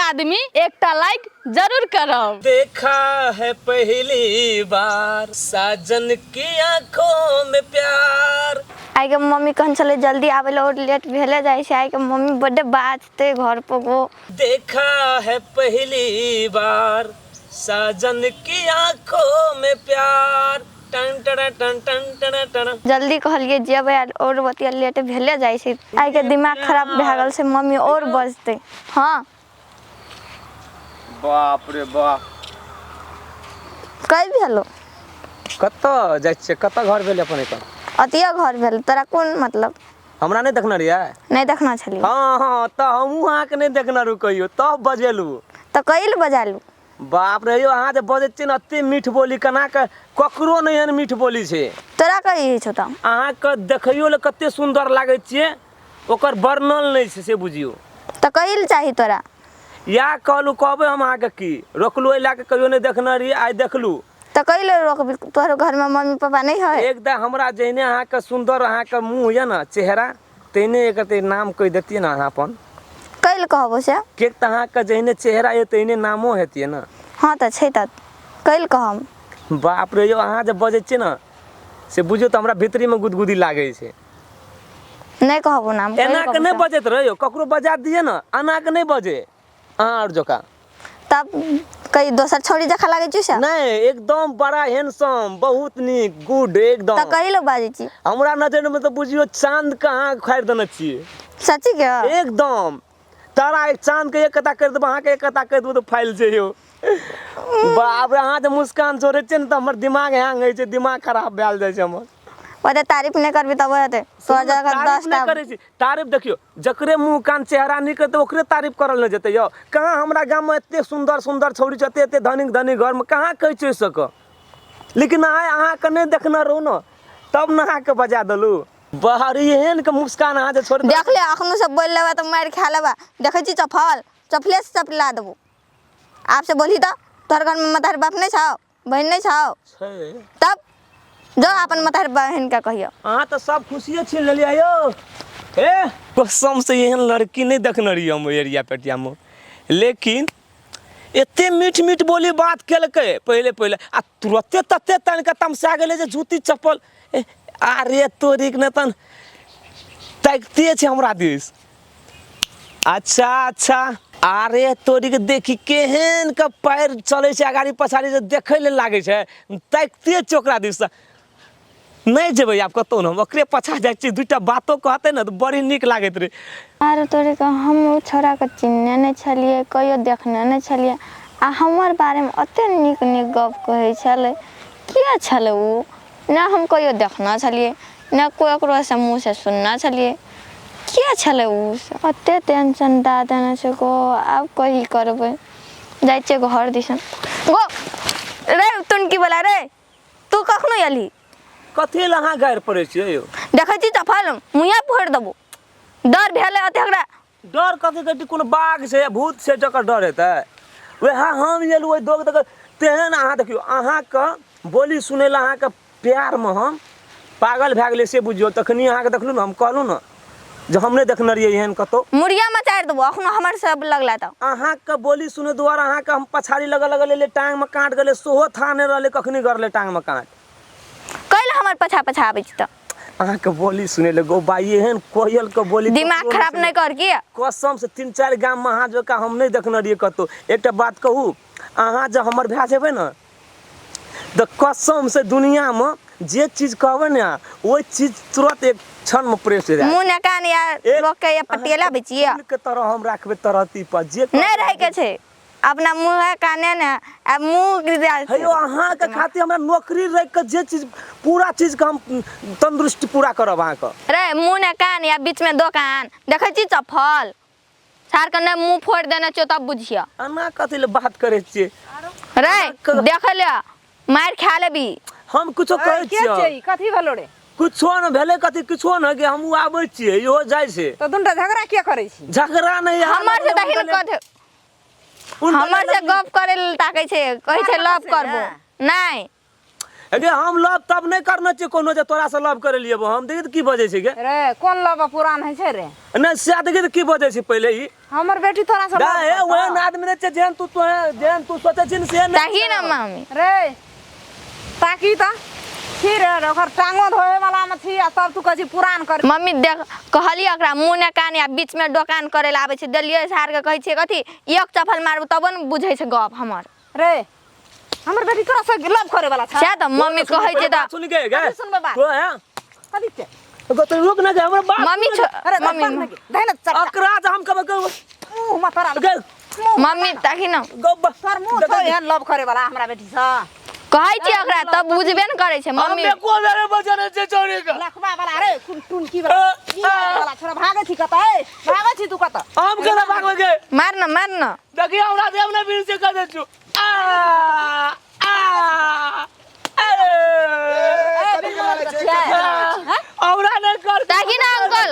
आदमी एकटा लाइक जरूर करब। देखा है पहली बार साजन की आंखों में प्यार। आइके मम्मी कहन छलै जल्दी आबै लए, और लेट भेले जाइ छै। आइके मम्मी बड्ड बाजतै घर पर गो। देखा है पहली बार साजन की आंखों में प्यार, टन टन टन टन टन टन। जल्दी कहलियै जेबै, आर और बतिया लेट भेले जाइ छै। आइके दिमाग खराब भए गेल छै, मम्मी और बजतै। हँ बाप रे बाप, कइ भेलो? कतऽ जाइ छियै? कतऽ घर भेल अपन एकर? अतिया घर भेल, तोरा कोन मतलब? हमरा नहि देखने रहियै? नहि देखना छलियै। हँ हँ, तऽ हमहूँ अहाँके नहि देखने रहू कहियो, तब बजेलू। तऽ कइ लए बजालू? बाप रे यौ, अहाँ जे बजै छियै ने एते मीठ बोली, केना के ककरो नहि एहन मीठ बोली छै। तोरा कहि होइ छौ तऽ? अहाँके देखैयो लए कते सुन्दर लागै छियै, ओकर वर्णन नहि छै, से बुझियौ। तऽ कहि लए चाही तोरा? इएह कहलहुँ, कहबै हम अहाँके की रोकलहुँ एहि लए कऽ, कहियो नहि देखने रहियै, आइ देखलहुँ। तऽ कहि लए रोकबी? तोहर घरमे मम्मी पापा नहि है? एक तऽ हमरा जहने अहाँके सुन्दर अहाँके मुँह यऽ ने, चेहरा, तेहने एक रत्ती नाम कहि देतियै ने अहाँ अपन। कै लए कहबो से? किएक तऽ अहाँके जहने चेहरा यऽ तेहने नामो हेतियै ने। हँ तऽ छै, तऽ कै लए कहब? बाप रे यौ, अहाँ जे बजै छियै ने से बुझियौ तऽ हमरा भीतरीमे गुदगुदी लागै छै। नहि कहबो नाम। कै लए एना के कहबो नहि से? बजैत रहियौ, ककरो बजा दियै ने, एना के नहि बजै अहाँ आओर जकाँ। तब कहीं दोसर छौड़ी जखा लागै छी से? नहीं, एकदम बड़ा हैंडसम, बहुत नीक, गुड एकदम। तऽ कही लोग बाजै छी? हमरा नजर में तऽ बुझियो चांद के अहाँ उखाड़ि देने छियै। सच्ची के? एकदम तारा एक चांद के एक कता कर देबो, अहाँ के एक कता कर देबो तऽ फैल जइयो। बाप रे, अहाँ जे मुस्कान छोड़ै छियै ने तऽ हमर दिमाग हैंग होइ छै, दिमाग खराब भेल जाइ छै हमर। ओते तारीफ नहि करबी तब हेतै तोरा जगह तारीफ 10 नहि टा करै छी। तारीफ देखियौ, जकरे मुँह कान चेहरा नीक हेतै ओकरे तारीफ करल नहि जेतै यौ। कहाँ हमरा गाममे एते सुन्दर सुन्दर छौड़ी छै, एते एते धनिक धनिक घरमे कहाँ कहै छै ओहि सबके। लेकिन आइ अहाँके नहि देखने रहू ने तब ने अहाँके बजा देलहुँ। बाहरी एहन के मुस्कान अहाँ जे छोड़ि देख ले, अखनो सब बोलि लेबा तऽ मारि खा लेबा। देखै छी चफल चफले से चपला देबो। आब से बोलही तऽ तोहर घरमे मतारी बाप नहि छौ, बहिन नहि छौ? छै। तब जो अपन मतारी बहिनके कहियो। अहाँ तऽ सब खुशिये छीन लेलियै यौ। हे कसम से एहन लड़की नहि देखने रहियै हम एरिया पेटियामे, लेकिन एते मीठ मीठ बोली बात केलकै पहिले पहिले, आ तुरते तते तानि कऽ तमसा गेलै जे जूती चप्पल अरे तोरीक ने तन ताकिते छै हमरा दिस। अच्छा अच्छा, अरे तोरीके देखी केहन के पैर चलै छै अगाड़ी पछाड़ी, जे देखै लए लागै छै, ताकिते छै ओकरा दिस। नहि जेबै आब कतहु ने, हम ओकरे पाछाँ जाइ छियै, दूटा बातो कहतै ने तऽ बड़ी नीक लागैत रहै। आर तोरे के हम ओ छौड़ाके चिन्हने नहि छलियै, कहियो देखने नहि छलियै, आ हमर बारेमे ओते नीक नीक गप कहै छलै। किया छलै ओ? नहि हम कहियो देखने छलियै, नहि कोइ ककरोसँ मुँहसँ सुनने छलियै। किया छलै ओ? ओते टेंशन दए देने छै गो। आब कही करबै? जाइ छियै घर दिसन गो। रे तुनकी वाला रे, तू कखनो एलही? कथी लए अहाँ गारि पड़ै छियै यौ? देखै छी चफल मुँहे फोड़ि देबो। डर भेलै अते एकरा? डर कथी कहै? कोनो बाघ छै या भूत छै जकर डर हेतै? वएह हम एलहुँ ओहि दोग तक तेहन। अहाँ देखियौ, अहाँके बोली सुनै लए अहाँके प्यारमे हम पागल भए गेलियै से बुझियौ। तखनी अहाँके देखलहुँ ने, हम कहलहुँ ने जे हम नहि देखने रहियै एहन कतहु। मुड़िया मचारि देबो अखनो हमर सब लगला तऽ। अहाँके बोली सुनै दुआरे अहाँके हम पछाड़ी लगऽ लगल एलियै, टाँगमे काँट गेलै, सेहो थाह नहि रहलै कखनी गड़लै टाँगमे काँट। कैले हमर पछा पछा आबै छी तऽ? अहाँके बोली सुनै लए गो बाई, एहन कोयल के बोली दिमाग ककरो खराब नहि कर की। कसम से 3-4 गाममे अहाँ जकाँ हम नहि देखने रहियै कतहु। एकटा बात कहू, अहाँ जे हमर भए जेबै ने तऽ कसम से दुनियामे जे चीज कहबै ने अहाँ, ओहि चीज तुरंत एक क्षणमे प्रेस हो जायत। मुँह ने कान या लोक के या पटियला आबै छी के तरह हम राखबै तरहती पर जे नहि रहै के छै अपना मुँह काने ने आ मुँह हे यौ, अहाँके खातिर हमरा नौकरी राखि कऽ जे चीज पूरा चीजके हम तंदुरुस्ती पूरा करब अहाँके। रे मुँह ने कान या बीच में दोकान देखै छी चप्पल सार के ने मुँह फोड़ि देने छियौ तब बुझिय। एना कथी लए बात करै छियै? रे देख ले, मारि खा लेबी। हम कुछो कहै के छियै? छै ई? कथी भेलो रे? कुछो ने भेलै, कथी कुछो ने कि हमहूँ आबै छियै, इहो जाइ छै। तऽ दुनूटा झगड़ा किया करै छी? झगड़ा नहि, अहाँ हमर से लगलै दही हुनका कथी हुनका हमर से लगलै- गप करे ले ताकै छै, कहै छै मार लव लगै छै करबो ने? नहि। अगे हम लव तब नहि करने छियै कोनो जे तोरा से लव करे लिए हम। देखी तऽ की बजै छै गे। रे कोन लव पुरान होइ छै रे? नहि सएह देखी तऽ की बजै छै पहिले ई। हमर बेटी तोरा से दा हे ओहन आदमी नहि छै जेहन तू जेहन तू सोचै छी ने से नहि। ताही ना मामी। रे ताकी तऽ छी रे ओकर टांगो धोए वाला में छी आ तब तू कहै छी पुरान कर। मम्मी देख कहलियै ओकरा मुँह ने कान आ बीच में दोकान करे ला आबै छै, देलियै झाड़ के कहै छियै कथी एक चप्पल मारबू तबो ने बुझै छै गप हमर। रे हमर बेटी तोरा से लव करे वाला छै। सएह तऽ मम्मी कहै छै तऽ सुन के गे। कथी सुनबै बात? तो हैं? कथी छै? एगो तो रुक ना गे हमर बात। मम्मी अरे मम्मी धै न चटका। अकरा जे हम कहबै मुँह में तोरा गे मम्मी ताकी न गप तोर मुँह छौ एहन लव करे वाला हमरा बेटी से। कहै छियै ओकरा तब बुझबे ने करै छै मम्मी। हम एको बेर बजने छै चोरी के। लखबा वाला रे कुन टुनकी वाला ई वाला छोरा भागै छी कतऽ? ए भागै छी तू कतऽ? हम केना भागबै गे? मार न मार न। देखियौ हमरा देब ने बीर से कह दै छु। आ आ ए हमरा नहि कर। ताकी न अंकल।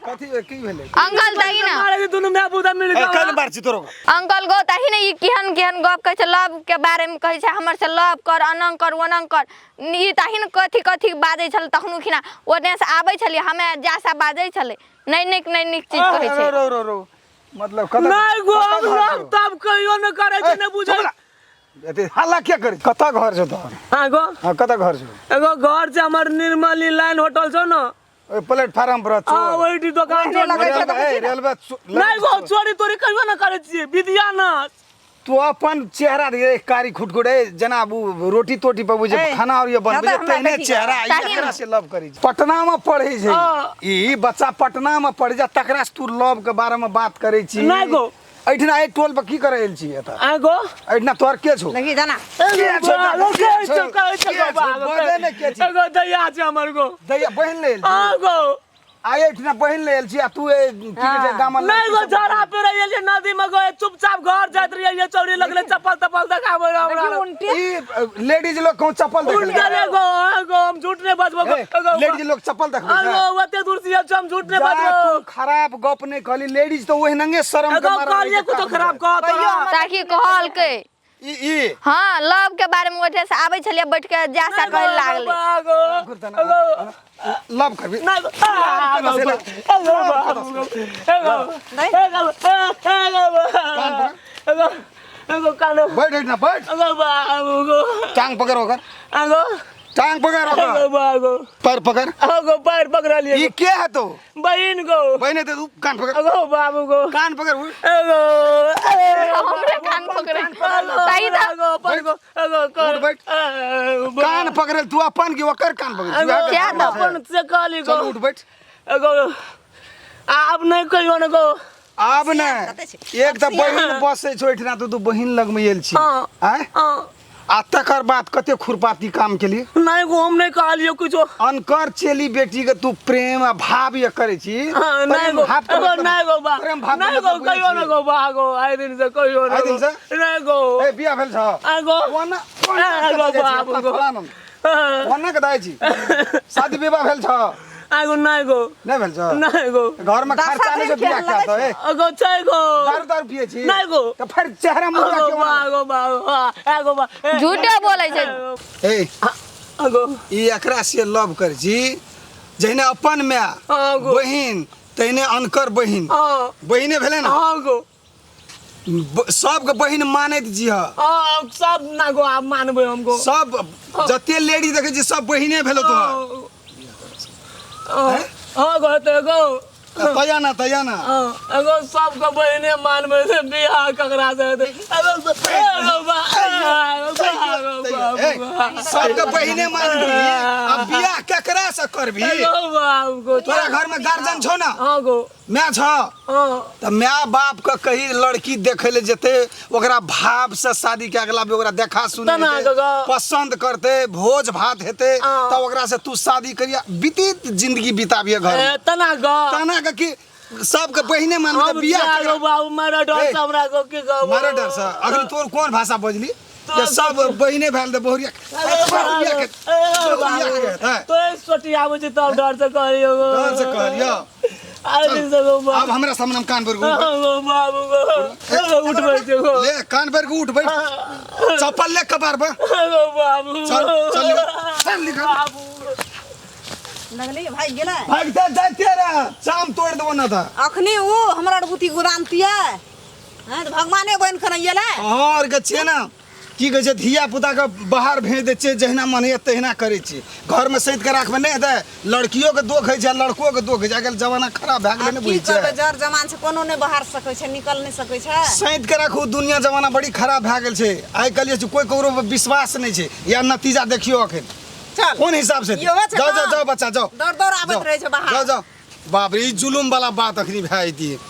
कथी की भेलै? अंकल ताकी न। मारे दुनू my बुदा मिल ए के। कन बार छी तोरो? अंकल गो ताही ने ई केहन केहन गप कहै छै लव के बारे में कहै छै हमर से लव कर अनंग कर ओनंग कर। ई ताही ने कथी कथी बाजै छलै तखनो खिना ओने से आबै छलियै हमे जासा बाजै छलै नहि नीक नहि नीक चीज कहै छै। रो रो रो मतलब कत नहि गो हम लव तब कहियो नहि करै छै नहि बुझै। एते हल्ला किया करै? कतऽ घर छौ तोहर? हाँ गो। हाँ कतऽ घर छौ? एगो घर छै हमर निर्मली लाइन होटल छौ न। ओहि प्लेटफार्म पर छौ। हाँ ओहि दोकान छौ। लगै छै तऽ रेलवे नहि गो चोरी तोरी कहियो नहि करै छियै विद्या न। तू अपन चेहरा देख कारी खुटखुट ए जेना रोटी तोटी पर बुझे खाना और ये बनबै छै तेहने चेहरा एकरा से लव करै छै। पटना में पढ़ै छै ई बच्चा, पटना में पढ़ै छै तकरा से तू लव के बारे में बात करै छी। नहि गो एहिठिना एहि टोल पर की करै आयल छी एतऽ? आँ गो एहिठिना तोहर के छौ? देखी जाना के छौ? के छौ? कहै छै गो बाबा। बजै ने के छी? एगो दैया छै हमर गो। दैया बहिन ले आयल छी? आँ गो। आ एहिठिना बहिन ले आयल छी आ तू की कहै छै गामल नहि गो झड़ा पे रहियै जे नदी में गो चुपचाप घर जाइत रहियै ये चौरी लगले चप्पल तप्पल देखाबै रहे हमरा। ई लेडीज लोग कहूँ चप्पल देखै उनकरे गो गो हम झूठ नहि बजबो गो। लेडीज लोग चप्पल देखबै छै गो ओते दूर से हम झूठ नहि बजबो। तू खराब गप नहि कहली। लेडीज तो ओहिनंगे शर्म के मारल कहलियै कुछो खराब कह तोरा। ताकि कहलकै ई ई हाँ लव के बारे में ओठे से आबै छलियै बैठ के जासा कहै लागलै। लव करबी बैठ ना बैठ। टांग पकड़ ओकर। टांग पकड़ ओकर। पैर पकड़। पैर पकड़लियै। ई के है तो? बहिन गो। बहिन है तो तू कान पकड़। अगो बाबू गो। कान पकड़। एगो हमरे कान पकड़े। ताही तऽ एगो पर गो एगो उठ बैठ। कान पकड़ल तू अपन की ओकर कान पकड़? क्या तो? अपन से कहली गो। चल उठ बैठ। एगो आब नहि कहियो ने गो। आब ने एक तऽ बहिन बसै छौ एहिठिना तऽ तू बहिन लगमे आयल छी। आँय आ तकर बाद कते खुरपाती काम केली? नहि गो हम नहि कहलियो कुछो। अनकर चेली बेटी के तू प्रेम आ भाव ये करै छी। नहि गो नहि गो बा प्रेम भाव नहि गो कहियो ने गो बा गो आइ दिन से कहियो ने। आइ दिन से? नहि गो। ए बियाह भेल छौ? आ गो ओना गो बाबू गो। ओना के दाइ छी? शादी विवाह भेल छौ? आ गो नहि गो। नहि भेल छौ? नहि गो। घर में खर्चा नहि छौ बियाह क्या तो? ए अगो छै गो। दारू दारू पिए छी? नहि गो। तऽ फेर चेहरा मुर्गा अगो क्यों? बा गो बा आ गो बा झूठे बोलै छै। ए अगो ई एकरा से लव करै छी जहिना अपन my गो। बहिन तहिने अनकर बहिन। बहिने भेलै ने? हाँ गो। सबके बहिन मानैत जिह। सब ना गो आब मानबै हम गो। सब जते लेडीज देखै छी सब बहिने भेलो तोहर। हाँ गो तऽ गो तैया ना तैया ना। एगो सबके बहिने मानबै से बियाह ककरा से हेतै? एगो सबके बहिने मानबी आ बियाह केकरा से करबी? तोरा घर में गार्जियन छौ ना? हाँ गो। My छौ? तऽ my बाप के कही लड़की देखै ले जेतै ओकरा भाव से शादी कए के लाबी ओकरा देखा सुनी पसंद करतै भोज भात हेतै तब ओकरा से तू शादी करिया बीतीत जिंदगी बिताबिय घर में। तना गो। तना के की सबके बहिने मानबै तऽ बियाह गो बाबू मारा डर से हमरा गो की गो मारा डर से। अखन तोर कोन भाषा बजली? जे सब बहिने भेल तऽ बहुरिया के तो सोटी आबै छै तब डर से कहलियो डर से कहलियो। अरे चल। बाप। आब हमरा सामने हम कान पर के उठ बैठ। गो बाबू गो उठ बैठ गो ले कान पर के उठ बैठ चप्पल ले कपार पर गो बाबू चल चल निकल चल निकल बाबू लगली भाग गेलै भागते जाते रह चाम तोड़ देबो ना था अखनी उ हमरा बुद्धि गुदानतियै हैं तऽ भगवाने बनि कऽ ने एलै और के छियै ना की कहै छै धिया पुता के बाहर भेज दै छियै जहिना मन होइए तहिना करै छियै घरमे सैत के राखबै नहि हेतै लड़कियो के दोख होइ छै आ लड़को के दोख होइ छै आइ काल्हि जमाना खराब भए गेलै आब ने की बुझै करबै छै जर जमान छै कोनो नहि बाहर सकै छै निकल नहि सकै छै सैत के राखू दुनिया जमाना बड़ी खराब भए गेल छै आइ काल्हि जे छै कोइ ककरो पर विश्वास नहि छै या नतीजा देखियौ अखन चल कोन हिसाब से इहो छै जाओ जाओ काम। जाओ बच्चा जाओ दौड़ दौड़ आबैत जाओ, रहै छै बाहर जाओ जाओ बाप रे ई जुलुम वाला बात अखनी भए जैतियै।